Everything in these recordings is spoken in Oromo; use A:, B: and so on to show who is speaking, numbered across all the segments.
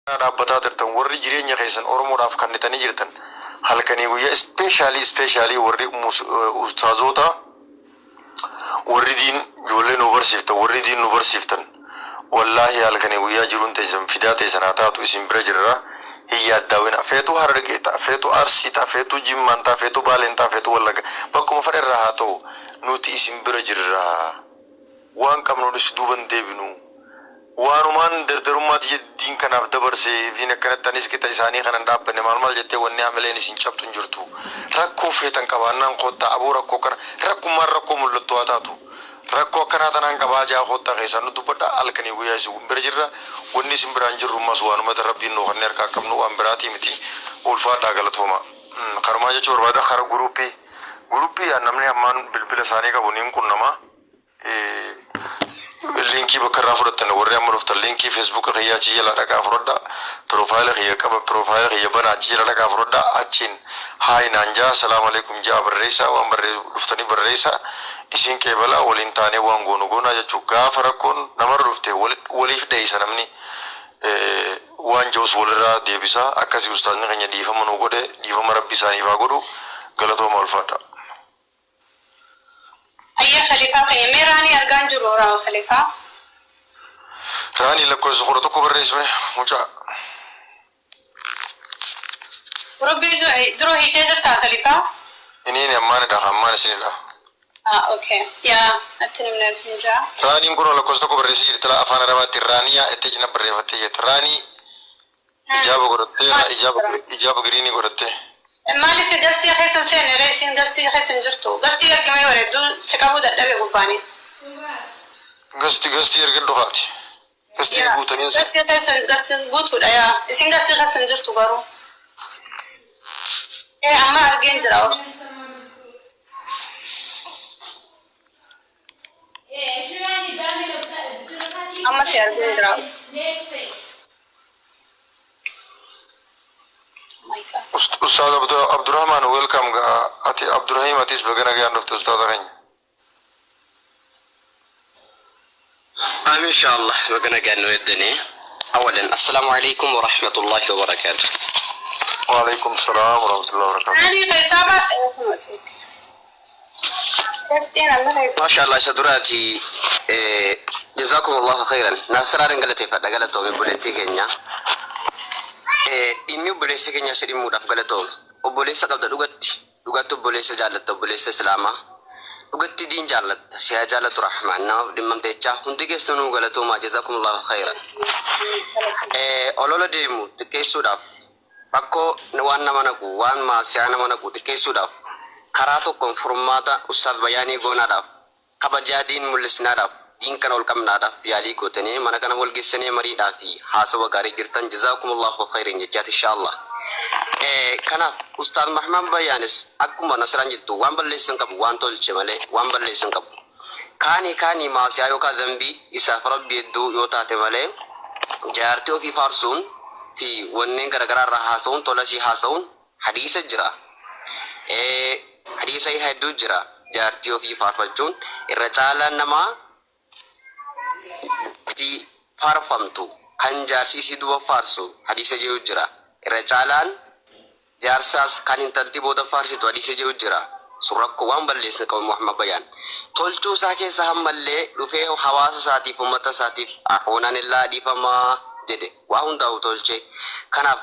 A: Dhaabbataa turtan, warri jireenya keessan Oromoodhaaf kannitanii jirtan, halkanii guyyaa, especially especially warri ustaazoota, warri diin ijoollee nu barsiiftan, warri diin nu barsiiftan, wallaahi halkanii guyyaa jiruun teessan fidaa teessan haa taatu, isin bira jirra. Hin yaaddaawina. Feetuu Harargee ta'a, feetuu Arsii ta'a, feetuu Jimmaan ta'a, feetuu Baaleen ta'a, feetuu Wallagga, bakkuma fedhe irraa haa ta'u, nuti isin bira jirra. Waan qabnuunis duuban deebinu. Waanumaan dardarummaa tiyya diin kanaaf dabarse fiin akkanatti anis qixa isaanii kana hin dhaabbanne, maal maal jettee wanni hamileen isin cabxu hin jirtu. Rakkoo feetan qabaannaan koottaa aboo, rakkoo akkana, rakkummaan rakkoo mul'attu haa taatu. Rakkoo akkanaa tanaan qabaa jaa, koottaa keessaan nu dubbadhaa, halkanii guyyaa isin bira jirra. Wanni isin biraan jirru ammas waanuma Rabbiin nuu kennee harkaa qabnu, waan biraatii miti. Ulfaadhaa, galatooma. Kanumaa jechuu barbaada. Kara guruppii. Guruppii namni ammaan bilbila isaanii qabu niin qunnama. Liinkii bakka irraa fudhattan, warri amma dhuftan, liinkii Feesbuuka kiyyaa achi jala dhaqaa fudhadhaa. Piroofaayila kiyya qaba, piroofaayila kiyya bana, achi jala dhaqaa fudhadhaa. Achiin hi naan jaa, salaamu alaikum jaa barreessaa, waan barree dhuftanii barreessaa, isin qeebalaa, waliin taanee waan goonu goonaa jechuu. Gaafa rakkoon namarra dhufte waliif dheeysa, namni waan ja'us walirraa deebisa. Akkasii ustaazni keenya dhiifama nuu godhe, dhiifama Rabbi isaaniif haa godhu. Galatooma, ulfaadha.
B: Ayyee Khalifaa keenya, mee Raanii argaan jiru Khalifaa.
A: Raanii lakkoofsa 11 barreessime mucaa.
B: Gurubbii duroo hiikee jirtaa, Khalifaa?
A: Iniini ammaanidha, ammaan isinidha.
B: Ah, okay. Yaa natti namni arginu jira.
A: Raaniin kunoo lakkoofsa 1 barreessee jirti laa, afaan Arabaatti Raaniyaa ettee cina barreeffattee jirti. Raanii hijaaba godhattee, hijaaba hijaaba green godhattee.
B: Maaliif gastii keessa hin seenne ree? Isiin gastii keessa hin jirtu. Gastii argimee bareedduu si qabuu dadhabe gubbaanii.
A: Gasti gastii ergadhu kaati. Gastii
B: Yaa
A: guutanii as.
B: Gastii keessa gastiin guutuudha yaa. Isiin gastii keessa hin jirtu garuu. Ee, amma argeen jira, obsi. Amma si argeen jira, obsi. Oh my God.
A: Ustaaz Abdurrahman, welcome gaa ati. Abdurrahim, atis baga nagaan dhufte, ustaaza keenya.
C: آمين إن شاء الله. بقنا قال يدني أولا السلام عليكم ورحمة الله وبركاته.
A: وعليكم السلام ورحمة الله وبركاته.
B: Raanii keessaa ba. Gastiin amma keessa.
C: ما شاء الله شدراتي إيه، جزاكم الله خيرا. ناصر قالتي فدا قالتو obboleettii keenya dhimmi obboleessa keenya si dhimmuudhaaf galatoome. Obboleessa qabda, dhugatti dhugatti obboleessa jaallatta, obboleessa Islaamaa dhugatti diin jaallatta, si haa jaallatu Rahmaan. Namaaf dhimmamte jechaa hundi keessanuu galatoomaa, جزاكم الله خيرا. Olola deemu xiqqeessuudhaaf, rakkoo waan nama naqu, waan maasiyaa nama naqu xiqqeessuudhaaf, karaa tokkoon furmaata ustaaz Bayaanii goonaadhaaf, kabajaa diin mul'isnaadhaaf, diin kana ol qabnaadhaaf yaalii gootanii mana kana wal geessanii mariidhaa fi haasawa gaarii jirtan, جزاكم الله خيرا jechaati insha Allah. Kanaaf ustaaz Mahmaan Bayaanis akkuma Nasraan jettu waan balleessan qabu, waan tolche malee waan balleessan qabu. Kaanii kaanii maasiyaa yookaan zambii isaaf Rabbi hedduu yoo taate malee, jaartii ofii faarsuun fi wanneen garaagaraa irraa haasa'uun, tolasii haasa'uun hadiisa jira. Hadiisa hedduu jira. Jaartii ofii faarfachuun irra caalaan namaa jaartii faarfamtu kan jaarsi isii duba faarsu hadiisa jedhu jira. Irra caalaan jaarsaas kan intalti booda faarsitu hadiisa jedhu jira. Sun rakkoo waan balleessine qabu. Muhammad Bayaan tolchuu isaa keessa hammallee dhufee hawaasa isaatiif, uummata isaatiif afoonaan illaa dhiifamaa jedhe, waa hundaa'u tolche. Kanaaf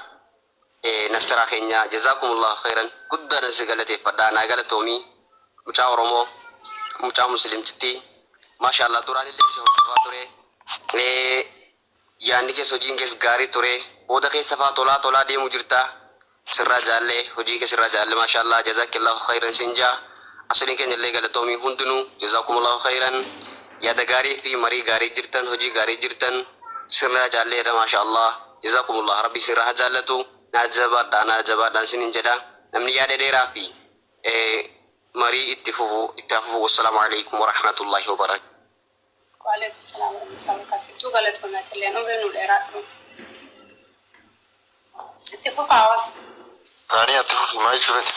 C: Nasraa keenya, جزاكم الله خيرا, guddaadhaan si galateeffadha. Naa galatoomii, mucaa Oromoo, mucaa muslimtitti. Maasha Allah, duraan illee si hordofaa ture. Yaadni keessa, hojiin keessa gaarii ture. Booda keessa faa tolaa tolaa deemu jirta. Sirraa jaallee, hojii kee sirraa jaalle. Maasha Allah, جزاك الله خيرا sin jaa. Asliin keenya illee galatoomii hundinuu, جزاكم الله خيرا. Yaada gaarii fi marii gaarii jirtan, hojii gaarii jirtan sirraa jaalleedha. Maasha Allah, جزاكم الله, Rabbi sirraa haa jaallatu. Naa jabaadhaa, naa jabaadhaan sinin jedha. Namni yaada dheeraa fi marii itti fufu itti hafufu. والسلام عليكم ورحمة الله وبركاته.
B: وعليكم السلام ورحمة الله وبركاته. Hedduu galatoomii, atilleen umrii nu dheeraadhu. Itti fufa, hawaasa.
A: Raanii, atti fufi, maal jechuu feete?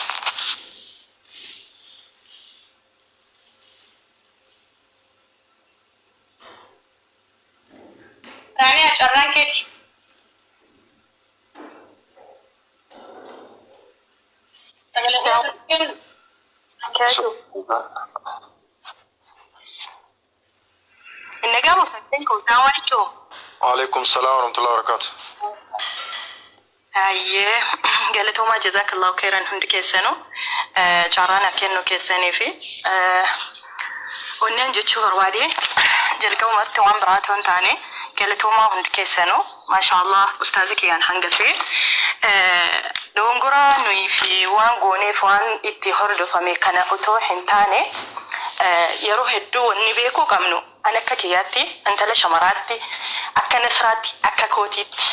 B: Raanii, carraan keeti. Kennu.
D: Barakaatuh. Inni gaafa fakkeen koo salaamu alaikum.
A: Waalaikum salaam warahmatullahi wabarakatuh.
D: Ayyee, galatoomaa, jazakallahu khairan hundi keessanuu carraan akka kennu keessanii fi onneen jechuu barbaade jalqabumatti waan biraa ta'uu hin taane, galatoomaa hundi keessanuu, maashaallah, ustaazi kiyyaan hangafee dogongora nuyi fi waan gooneef waan itti hordofame kana otoo hin taane, yeroo hedduu wanni beekuu qabnu, an akka kiyyaatti, intala shamaraatti, akka Nasraatti, akka kootiitti,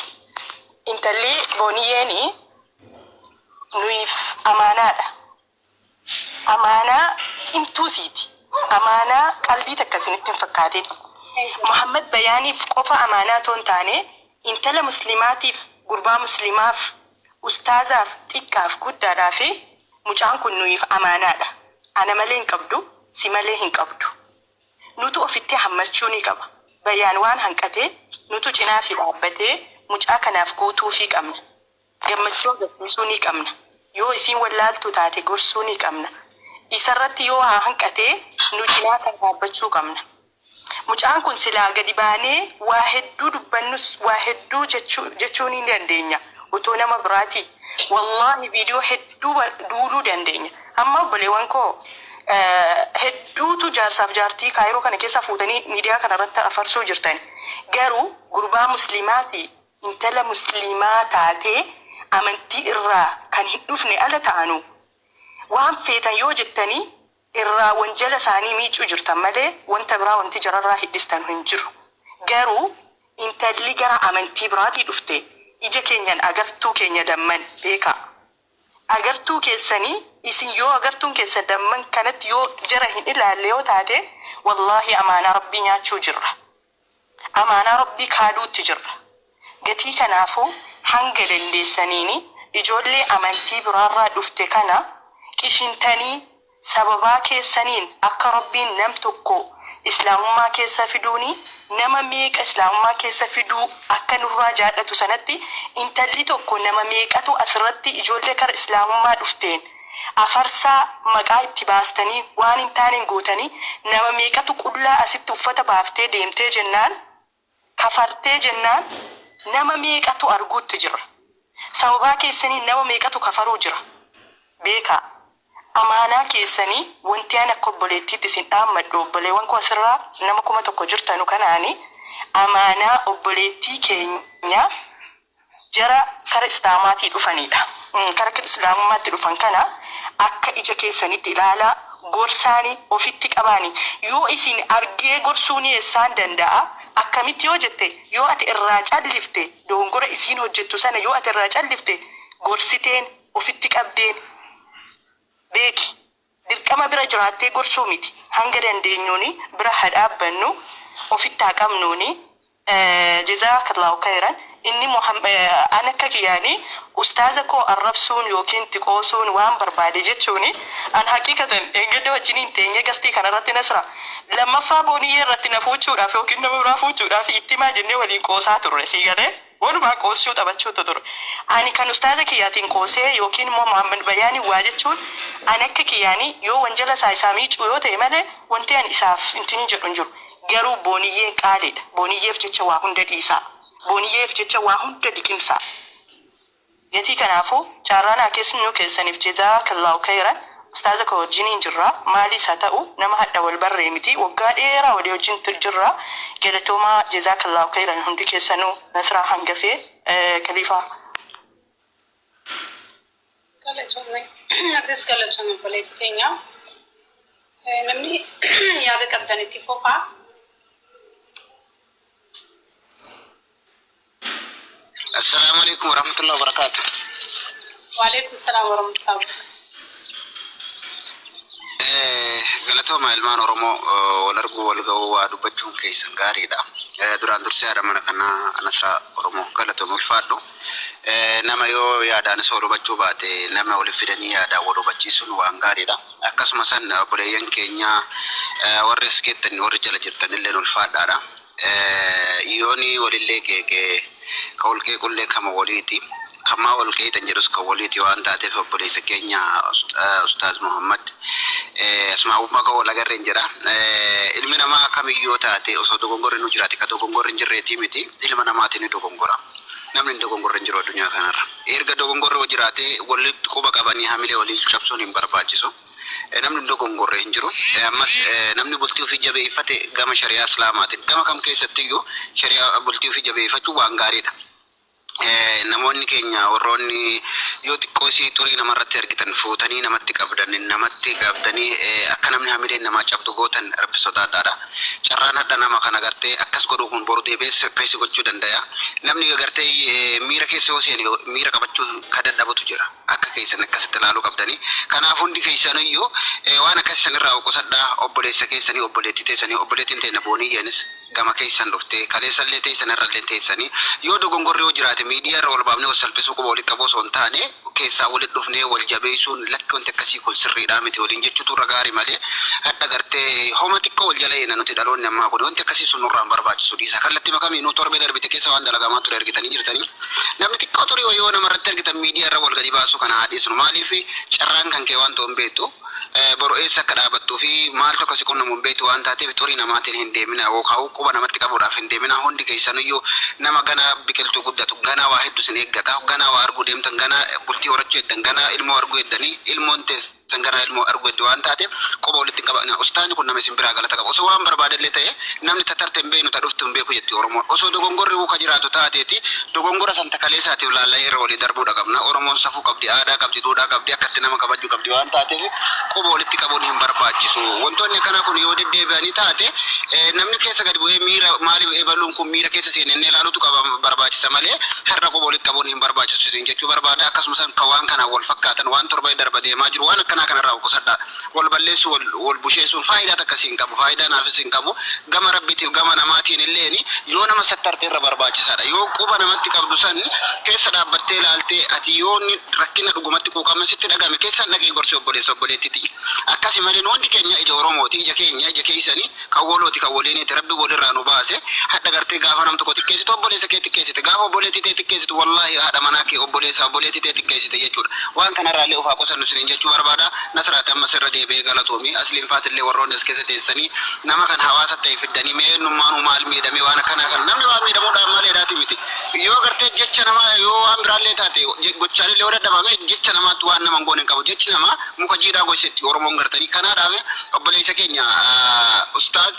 D: intalli Booniyyeeni nuyiif amaanaadha. Amaanaa cimtuu siiti. Amaanaa qaldii takka isinitti hin fakkaatin. Muhammad Bayaaniif qofa amaanaa otoo hin taane, intala muslimaatiif, gurbaa muslimaaf, ustaazaaf, xiqqaaf guddaadhaa fi mucaan kun nuyiif amaanaadha. Ana malee hin qabdu, si malee hin qabdu. Nutu ofitti hammachuu ni qaba. Bayaan waan hanqatee nutu cinaa si dhaabbatee mucaa kanaaf guutuufii qabna. Gammachuu agarsiisuu ni qabna. Yoo isiin wallaaltuu taate gorsuu ni qabna. Isarratti yoo haa hanqatee nu cinaa isaa dhaabbachuu qabna. Mucaan kun silaa gadi baanee waa hedduu dubbannus, waa hedduu jechuu ni dandeenya otoo nama biraatii. Wallaahi, viidiyoo hedduu duuluu dandeenya. Amma obboleewwan koo hedduutu jaarsaaf jaartii Kaayiroo kana keessa fuutanii miidiyaa kana irratti afarsuu jirtan. Garuu gurbaa musliimaa fi intala musliimaa taatee amantii irraa kan hin dhufne ala ta'anu waan feetan yoo jettanii irraa wanjala isaanii miicuu jirtan malee wanta biraa wanti jararraa hidhistan hin jiru. Garuu intalli gara amantii biraatii dhufte ija keenyan agartuu keenya damman beekaa. Agartuu keessanii isin yoo agartuun keessa damman kanatti yoo jara hin ilaalle yoo taate, wallaahi amaanaa Rabbii nyaachuu jirra. Amaanaa Rabbii kaaduutti jirra. Gatii kanaafuu hanga dandeessaniini ijoollee amantii biraarraa dhufte kana qishintanii sababaa keessaniin akka Rabbiin nam tokko islaamummaa keessa fiduuni, nama meeqa islaamummaa keessa fiduu akka nurraa jaallatu sanatti, intalli tokko nama meeqatu asirratti ijoollee kara islaamummaa dhufteen afarsaa maqaa itti baastanii waan hin taaneen gootanii, nama meeqatu qullaa asitti uffata baaftee deemtee jennaan, kafartee jennaan, nama meeqatu arguutti jira. Sababaa keessanii nama meeqatu kafaruu jira. Beekaa. Amaanaa keessanii wanti an akka obboleettiitti isin dhaammadhu, obboleewwan koo asirraa nama 1000 jirtanu kanaani, amaanaa obboleettii keenya jara kara islaamaatii dhufanidha. Kara islaamummaatti dhufan kana akka ija keessanitti ilaalaa, gorsaani ofitti qabaani. Yoo isin argee gorsuu ni eessaan danda'a, akkamitti yoo jette, yoo ati irraa callifte, dogongora isiin hojjettu sana yoo ati irraa callifte, gorsiteen ofitti qabdeen beeki. Dirqama bira jiraattee gorsuu miti. Hanga dandeenyuuni bira haa dhaabbannu, ofitti haa qabnuuni. Jazaakallahu khairan. Inni an akka kiyyaani ustaaza koo arrabsuun yookiin xiqoosuun waan barbaade jechuuni, an haqiiqatan eeggadda wajjiniin teenyee gastii kanarratti, Nasra lammaffaa Booniyyee irratti na fuuchuudhaaf yookiin nama biraa fuuchuudhaaf itti himaa jennee waliin qoosaa turre, sii galee walumaa qoosuu taphachuutu ture. Ani kan ustaaza kiyyaatiin qoosee yookiin immoo Muhammad Bayaanii waa jechuun, ani akka kiyyaanii yoo wanjala isaa isaa miicuu yoo ta'e malee wanti ani isaaf intinii jedhu hin jiru. Garuu Booniyyeen qaaliidha. Booniyyeef jecha waa hunda dhiisaa. Booniyyeef jecha waa hunda liqimsaa. Gatii kanaafuu carraa naa kennuu keessaniif jazaakallahu khairan. Ustaaza koo wajjiniin jirra. Maaliis haa ta'u, nama hadha wal barree miti, waggaa dheeraa walii wajjin jirra. Galatoomaa, jazaakallahu khairan hundi keessanuu. Nasraa hangafee Kaliifaa.
B: Galatoomne. Atis galatoomne, obboleettii teenya. Namni yaada qabdan itti fufaa.
E: Assalaamu alaikum warahmatullahi wabarakatuh.
B: Waalaikum salaam warahmatullahi wabarakatuh.
E: Galatooma ilmaan Oromoo, wal arguu, wal ga'uu, waa dubbachuun keessan gaariidha. Duraan dursee haadha mana kanaa Nasraa Oromoo, galatooma, ulfaadhu. Nama yoo yaadaanis wal hubachuu baate, nama waliif fidanii yaadaan wal hubachiisuun waan gaariidha. Akkasuma san obboleeyyan keenya warri as geettan, warri jala jirtan illee ulfaadhaadha. Yooni walillee qeeqee ka wal qeequllee kama waliiti. Kan maa wal geeytan jedhus kan waliiti waan taateef obboleessa keenya Ustaaz Muhammad asumaa baga wal agarreen jedha. Ilmi namaa kamiyyoo taate osoo dogongorri nu jiraate ka dogongorri hin jirreetii miti ilma namaatiin ni dogongora. Namni hin dogongorre hin jiru addunyaa kanarra. Erga dogongorri yoo jiraate walitti quba qabanii hamilee walii cabsuun hin barbaachisu. Namni hin dogongorre hin jiru. Ammas namni bultii ofii jabeeffate gama shari'aa Islaamaatiin gama kam keessattiyyuu shari'aa bultii ofii jabeeffachuun waan gaariidha. Namoonni keenya warroonni yoo xiqqoo isii xurii namarratti argitan fuutanii namatti qabdan namatti qabdanii akka namni hamileen namaa cabdu gootan Rabbi sodaadhaadha. Carraan hadha nama kana gartee akkas godhuu kun boru deebi'ees akkasi gochuu dandaya. Namni gartee miira keessa yoo seene miira qabachuu ka dadhabutu jira. Akka keessan akkasitti ilaaluu qabdanii. Kanaaf hundi keessanuyyuu waan akkasii sanirraa of qusadhaa. Obboleessa keessanii obboleettii teessanii obboleettiin teenna booniyyeenis gama keessan dhuftee kaleessallee teessan har'allee teessanii yoo dogongorri yoo jiraate miidiyaa irra wal baafnee wal salphisuu quba walitti qabuu osoo hin taane keessaa walitti dhufnee wal jabeessuun lakki wanti akkasii kun sirriidhaa miti waliin jechuutu irra gaarii malee hadha gartee homa xiqqoo wal jala eena nuti dhaloonni ammaa kun wanti akkasii sun nurraa hin barbaachisu dhiisa kallattima kamiinuu torbee darbite keessa waan dalagamaa ture argitanii jirtanii namni xiqqoo xurii wayii yoo namarratti argitan miidiyaa irra wal gadi baasuu kana haa dhiisnu maaliif carraan kan kee waan ta'u hin beektu Boru eessa akka dhaabattuu fi maaltu akka si qunnamu hin beektu waan taateef xurii namaatiin hin deeminaa yookaa'uu quba namatti qabuudhaaf hin deeminaa. Hundi keessanuyyuu nama ganaa biqiltuu guddatu, ganaa waa heddu isin eeggata, ganaa waa arguu deemtan, ganaa bultii horachuu heddan, ganaa ilmoo arguu heddanii, ilmoon teessan ganaa ilmoo arguu heddu waan taateef quba walitti hin qabatinaa. Ustaazni kun nama isin biraa galata qaba. Osoo waan barbaadellee ta'e namni ta tarte hin beeknu ta dhuftu hin beeku jetti Oromoon. Osoo dogongorri uu ka jiraatu taateeti dogongora san ta kaleessaatiif laallayee irra walii darbuudha qabna. Oromoon safuu qabdi, aadaa qabdi, duudhaa qabdi, akkatti nama kabajju qabdi waan taateef quba walitti qabuun hin barbaachisu. Wantoonni akkanaa kun yoo deddeebi'anii taate namni keessa gadi bu'ee miira maaliif ebaluun kun miira keessa seene inni ilaaluutu qaba barbaachisa malee har'a quba walitti qabuun hin barbaachisu isiniin jechuu barbaada. Akkasumas kan waan kanaan wal fakkaatan waan torbee darba deemaa jiru waan akkanaa kanarraa of qusadhaa. Wal balleessuu wal wal busheessuun faayidaa takka siin qabu. Faayidaa naafis hin qabu. Gama Rabbiitiif gama namaatiin illeeni yoo nama sattarte irra barbaachisaadha. Yoo quba namatti qabdu san keessa dhaabbattee laaltee ati yoo inni rakkina dhugumatti quuqama sitti dhagahame keessaan dhaqii gorsi obboleessa obboleettii tiyya. Akkasi malee nu hundi keenya ija Oromooti ija keenya ija keeysani kan walooti kan waliiniiti Rabbi walirraa nu baase hadha gartee gaafa nam tokko xiqqeessitu obboleessa kee xiqqeessite gaafa obboleettii tee xiqqeessitu wallaahi haadha manaa kee obboleessa obboleettii tee xiqqeessite jechuudha waan kanarraallee of haa qusannu isiniin jechuu barbaada Nasraati ammas irra deebi'ee galatoomi Asliin faatillee warroonni as keessa teessanii nama kan hawaasa ta'e fiddanii mee eenyummaanuu maal miidhamee waan akkanaa kana namni waan miidhamuudhaan maaleedhaati miti Yoo gartee jecha namaa yoo waan biraallee taate gochaanillee yoo dadhabame jecha namaatti waan nama hin goone hin qabu. Jechi namaa muka jiidhaa gosetti Oromoon gartanii. Kanaadhaaf obboleessa keenya ustaaz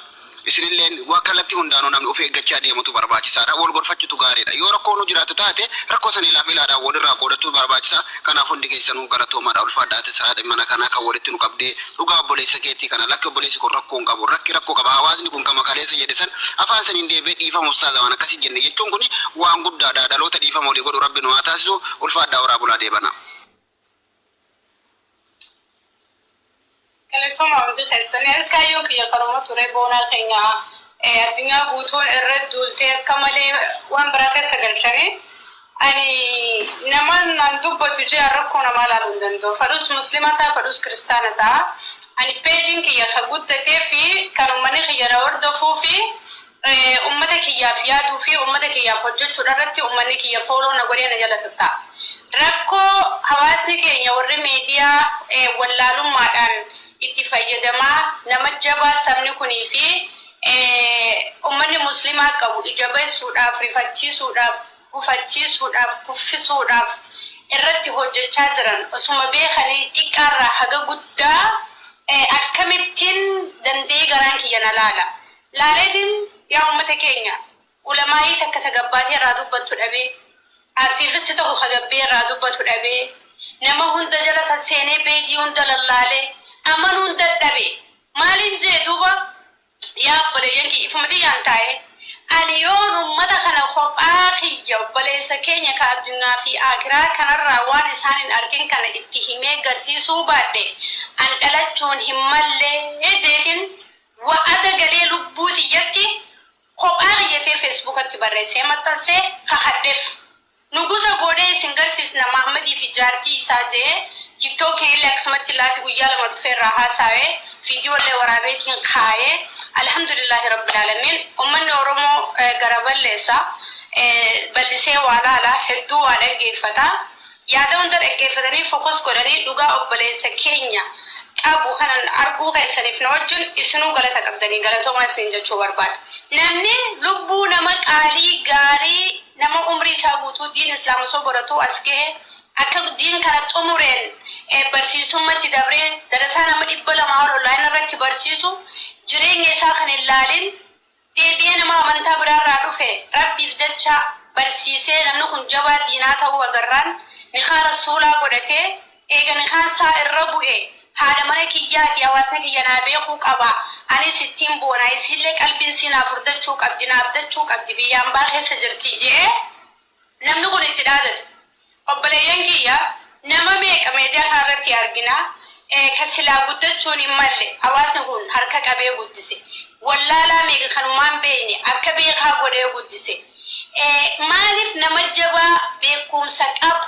E: isinilleen waa kallattii hundaanuu namni of eeggachaa deemutu barbaachisaadha. Wal gorfachutu gaariidha. Yoo rakkoon nu jiraatu taate rakkoo sana ilaaf ilaadhaan walirraa qoodachuu barbaachisa. Kanaaf hundi keessanuu galatoomaadha ulfaadha. Atis haadha mana kanaa kan walitti nu qabdee Dhugaa obboleessa keetii kana lakki obboleessi kun rakkoo hin qabu rakki rakkoo qaba hawaasni kun kama kaleessa jedhe san afaan saniin deebi'ee dhiifama ustaaza waan akkasii jenne jechuun kun waan guddaadha dhaloota dhiifama walii godhu rabbi nu haa taasisu ulfaadhaa horaa bulaa deebanaa.
B: Galatoomaa hundi keessan. Anis kaayyoon kiyya kanuma ture boonaa keenya addunyaa guutuun irra duultee akka malee waan biraa keessa galchanii. Ani nama naan dubbatu jea rakkoo namaa laaluu hin danda'u. Fadhus muslima ta'a fadhus kiristaana ta'a. Ani peejiin kiyya ka guddatee fi kan ummanni kiyya na hordofuu fi ummata kiyyaaf yaaduu fi ummata kiyyaaf hojjechuudha irratti ummanni kiyya fooloo na godhee na jala tatta'a. Rakkoo hawaasni keenya warri meediyaa wallaalummaadhaan itti fayyadamaa nama jabaa sabni kunii fi ummanni muslimaa qabu ija baisuudhaaf rifachiisuudhaaf gufachiisuudhaaf, kuffisuudhaaf irratti hojjechaa jiran osuma beekanii xiqqaarraa haga guddaa akkamittiin danda'ee garaan kiyya na laala. Laaleetiin yaa ummata keenya ulamaa'ii takka ta gabbaatee irraa dubbattu dhabee, activist tokko ka gabbee irraa dubbatu dhabee, nama hunda jala sasseenee peejii hunda lallaalee amanuun dadhabe. Maaliin jee duuba? Yaa obboleeyyan kiyya ifuma tiyyaan taa'ee ani yoon ummata kana kophaa kiyya obboleessa keenya ka addunyaa fi aakiraa kanarraa waan isaan hin argin kana itti himee garsiisuu baadhe an dhalachuun hin malle jeetin wa'ada galee lubbuu tiyyatti kophaa kiyya tee facebookatti barreessee maxxansee kakadhef. Nugusa goonee isin garsiisna Mahmadii fi jaartii isaa je'ee tiktokiinillee akkasumatti live guyyaa 2 dhufee irraa haasaawe fiidiyoollee waraabeetiin kaaye Alhamdulillaahi Rabbil Aalamiin Ummanni Oromoo gara balleessa. Bal'isee waa laala, hedduu waa dhaggeeffata. Yaada hunda dhaggeeffatanii focus godhanii dhugaa obboleessa keenya qabu kanan arguu keessaniif na wajjin isinuu galata qabdanii galatoomaa isiniin jechuu barbaada. Namni lubbuu nama qaalii gaarii nama umrii isaa guutuu diin islaam osoo baratuu as gahe akka diin kana xumureen barsiisummatti dabree darasaa nama 200 ol online irratti barsiisu jireenya isaa kan hin laalin Deebi'ee nama amantaa biraarraa dhufe Rabbiif jecha barsiisee namni kun jabaa diinaa ta'uu agarraan nikaa Rassuulaa godhatee eega nikaan saa irra bu'e haadha mana kiyyaati hawaasni kiyya naa beekuu qaba anis ittiin boona isiillee qalbiin isii naa furdachuu qabdi na abdachuu qabdi biyya ambaa keessa jirti je'ee namni kun itti dhaadate. Obboleeyyan kiyya, nama meeqa media kana irratti argina ka silaa guddachuun hin malle hawaasni kun harka qabee guddise. Wallaalaa meeqa kan homaa hin beekne akka beekaa godhee guddise. Maaliif nama jabaa beekkuumsa qabu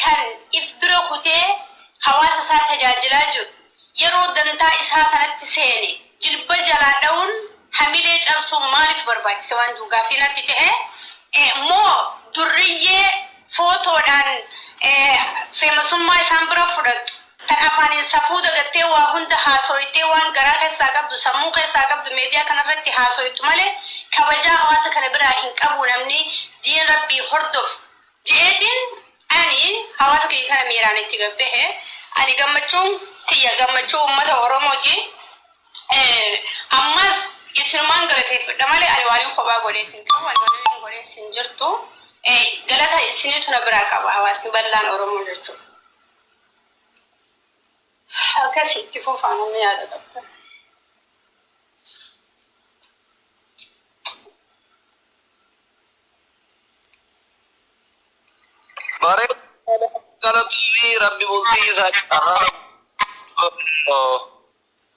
B: kan if bira kutee hawaasa isaa tajaajilaa jiru yeroo dantaa isaa tanatti seene jilba jalaa dhawuun hamilee cabsuun maaliif barbaachise waan jiru gaaffii natti tahe. Moo durriyyee footoodhaan feemasummaa isaan bira fudhattu tan afaaniin safuu dagattee waa hunda haasooytee waan garaa keessaa qabdu sammuu keessaa qabdu media kanarratti haasooytu malee kabajaa hawaasa kana biraa hin qabuu namni diin rabbii hordofu je'eetiin ani hawaasa kiyya kana miiraan itti gad bahe. Ani gammachuun kiyya gammachuu ummata Oromooti. Ammas isinumaan galateeffadha malee ani waanin kophaa godhees hin qabu, ani waanin godhees hin jirtu. Galata isiniitu na biraa qaba hawaasni bal'aan Oromoo jechuudha. Akkasi itti fufaa namni yaada qabdan.
F: Bareeda galatoomii rabbi bultii isaa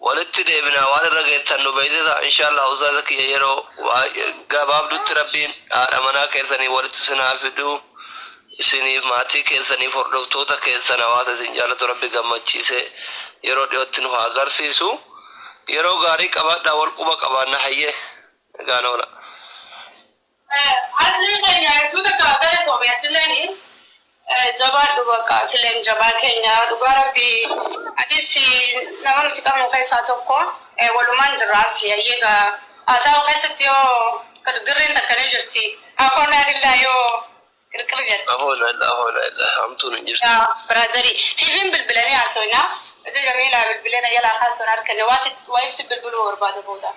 F: walitti deebina waan irra geettan nu beeksisa inshallah ustaaza kiyya yeroo gabaabdutti rabbiin haadha manaa keessanii walitti isin haa fidu isiniif maatii keessaniif hordoftoota keessan hawaasa isin jaalatu rabbi gammachiise yeroo dhiyootti nu haa agarsiisu yeroo gaarii qabaadhaa wal quba qabaanna hayyee nagaan oola.
B: Aslii keenya hedduu takka galatoomi atilleen jabaadhu bakka atilleen jabaa keenya dhugaa rabbii atis nama nuti qabnu keessaa tokko walumaan jirra asli hayyee gaa haasa'u keessatti yoo girgirriin takka ni jirti afoonaa lillaa yoo qirqir jedhe.
F: Afoona illa afoona illa hamtuun hin jirtu.
B: Yaa birazarii siifin bilbilanii haasoyna ija jamiilaa bilbilee na jalaa kaasuun harkanne waa si waayif si bilbiluu barbaada booda.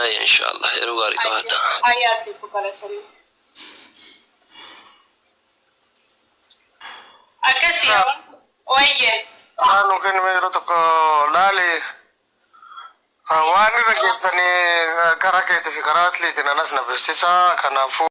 F: Ayya inshallah yeroo gaarii qabaadha.
B: Ayyaa siif galatoomi. Akkasii wayye.
G: Waan nu kenname yeroo tokko laali waan irra geessanii karaa keetii fi karaa asliitiin anas na beeksisa kanaafuu.